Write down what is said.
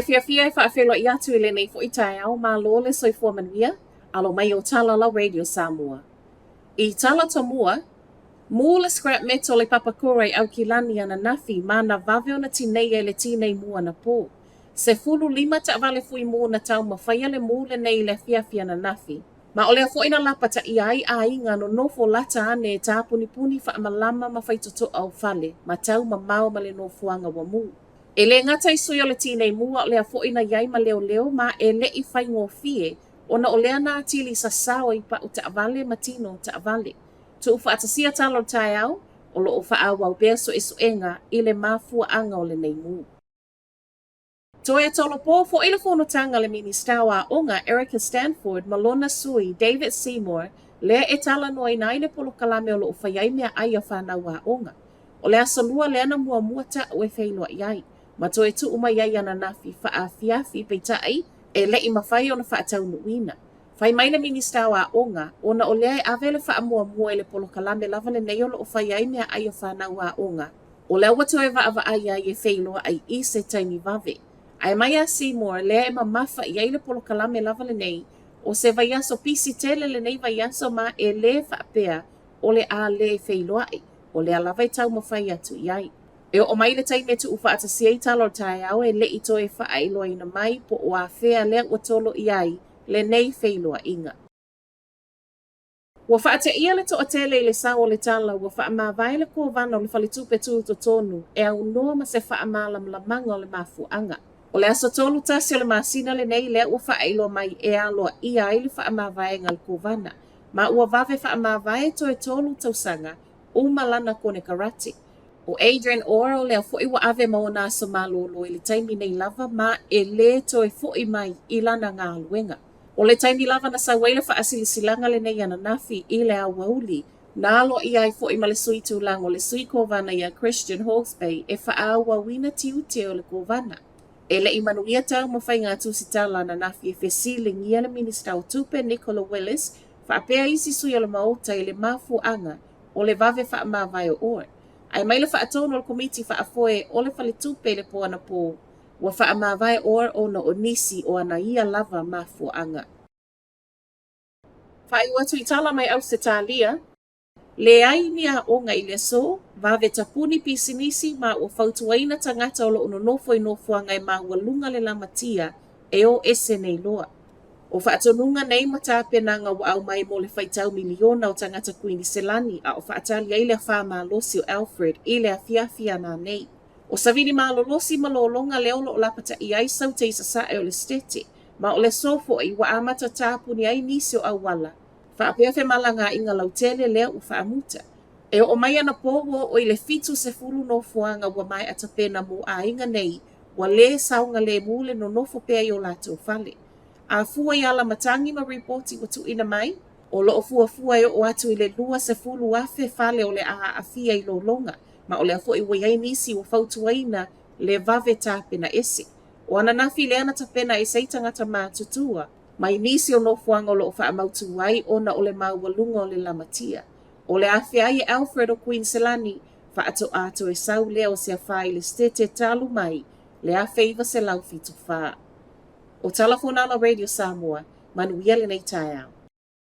fiafia e faafeiloai atu i lenei foi taeao, malo le soifua manuia, alo mai o tala lau Radio Samoa. I tala tomua, mū le scrap metal i Papakura i Aukilani ananafi ma na vave ona tineia e le tinei mu anapō. 15 taavale fui mū na taumafaia le mū lenei i le afiafi ananafi. Ma o lea foi na lapataia ai aiga nonofo lata ane e tāpunipuni faamalama ma faitotoa o fale ma taumamao ma le nofoaga ua mū. E le gata i sui o le tinei mu a o lea foi na i ai ma leoleo ma e le'i faigofie ona o lea na atili sasao ai pau taavale ma tino taavale. Tuufaatasia tala o le taeao, o lo o faaauau pea suesuega i le mafuaaga o lenei mū. Toe tolopo foi le fonotaga a le Minisita o Aoga Erica Stanford ma lona sui David Seymour lea e talanoaina ai le polokalame o lo o fai ai meaai a fanau aoga. O le aso Lua lea na muamua ta'u e feiloai ai, ma toe tuu mai ai ananafi faaafiafi peitai e le'i mafai ona faataunuuina. Fai mai le Minisita o Aoga, ona o lea e ave le faamuamua i le polokalame lava lenei o lo o fai ai meaai a fanau aoga, o lea ua toe vaavaai ai e feiloai i se taimi vave. Ae mai a Seymour, lea e mamafa i ai le polokalame lava lenei, o se vaiaso pisi tele lenei vaiaso ma e lē faapea o le a lē feiloai, o lea lava e taumafai atu i ai. E oo mai le taimi e tuufaatasia ai tala o le taeao e le'i toe faailoaina mai po o afea lea ua tolo i ai lenei feiloaiga. Ua faateia le toatele i le sao o le tala ua faamavae le Kovana o le Faletupe Tutotonu e aunoa ma se faamalamalamaga o le mafuaaga. O le aso 31 o le masina lenei lea ua faailoa mai e aloaia ai le faamavaega a le Kovana, ma ua vave faamavae toe tolu tausaga uma lana konekarate. ʻO Adrian Orr o lea foi ua ave ma ona aso malolo i le taimi nei lava ma e lē toe fo'i mai i lana galuega. O le taimi lava na sau ai le faasilasilaga lenei ananafi i le aoauli, na aloaia ai foi ma le sui tulaga o le sui kovana ia Christian Hawkesby e faaauauina tiute o le kovana. E le'i manuia taumafaiga a Tusitala ananafi e fesiligia le Minisita o Tupe Nicola Willis faapea isi sui o le Maota i le mafuaaga o le vave faamavae o Orr. Ae mai le faatonu a le Komiti Faafoe o le Faletupe i le po anapō, ua faamavae Orr ona o nisi o ana ia lava mafuaaga. Faaiu atu i tala mai Ausetalia. Leai ni aoga i le aso, vave tapuni pisinisi ma ua fautuaina tagata o lo o nonofo i nofoaga e maualuga le lamatia e o ese nei loa. O faatonuga nei ma tapenaga ua aumai mo le faitau miliona o tagata Kuiniselani a o faatali ai le afā malosi o Alfred i le afiafi a nanei. O savili malolosi ma lologa lea o lo o lapataia ai Saute i sasae o le Setete, ma o le aso foi ua amata tapuni ai nisi o auala faapea femalagaaiga lautele lea ua faamuta. E oo mai anapō ua oo i le 70 nofoaga ua maea tapena mo aiga nei ua lē saogalēmū le nonofo pea i o latou fale. A fua i alamatagi ma ripoti ua tuuina mai, o lo o fuafua e oo atu i le 20,000 fale o le a aafia i lologa, ma o lea foi ua i ai nisi ua fautuaina le vave tapena ese. O ananafi lea na tapena ese ai tagata matutua mai nisi o nofoaga o lo o faamautū ai ona o le maualuga o le lamatia. O le afea ai e Alfred o Kuiniselani, faatoa toe sau lea o se afā i le Setete talu mai le 1974. O Tala Fonala Radio Samoa, manuia lenei taeao.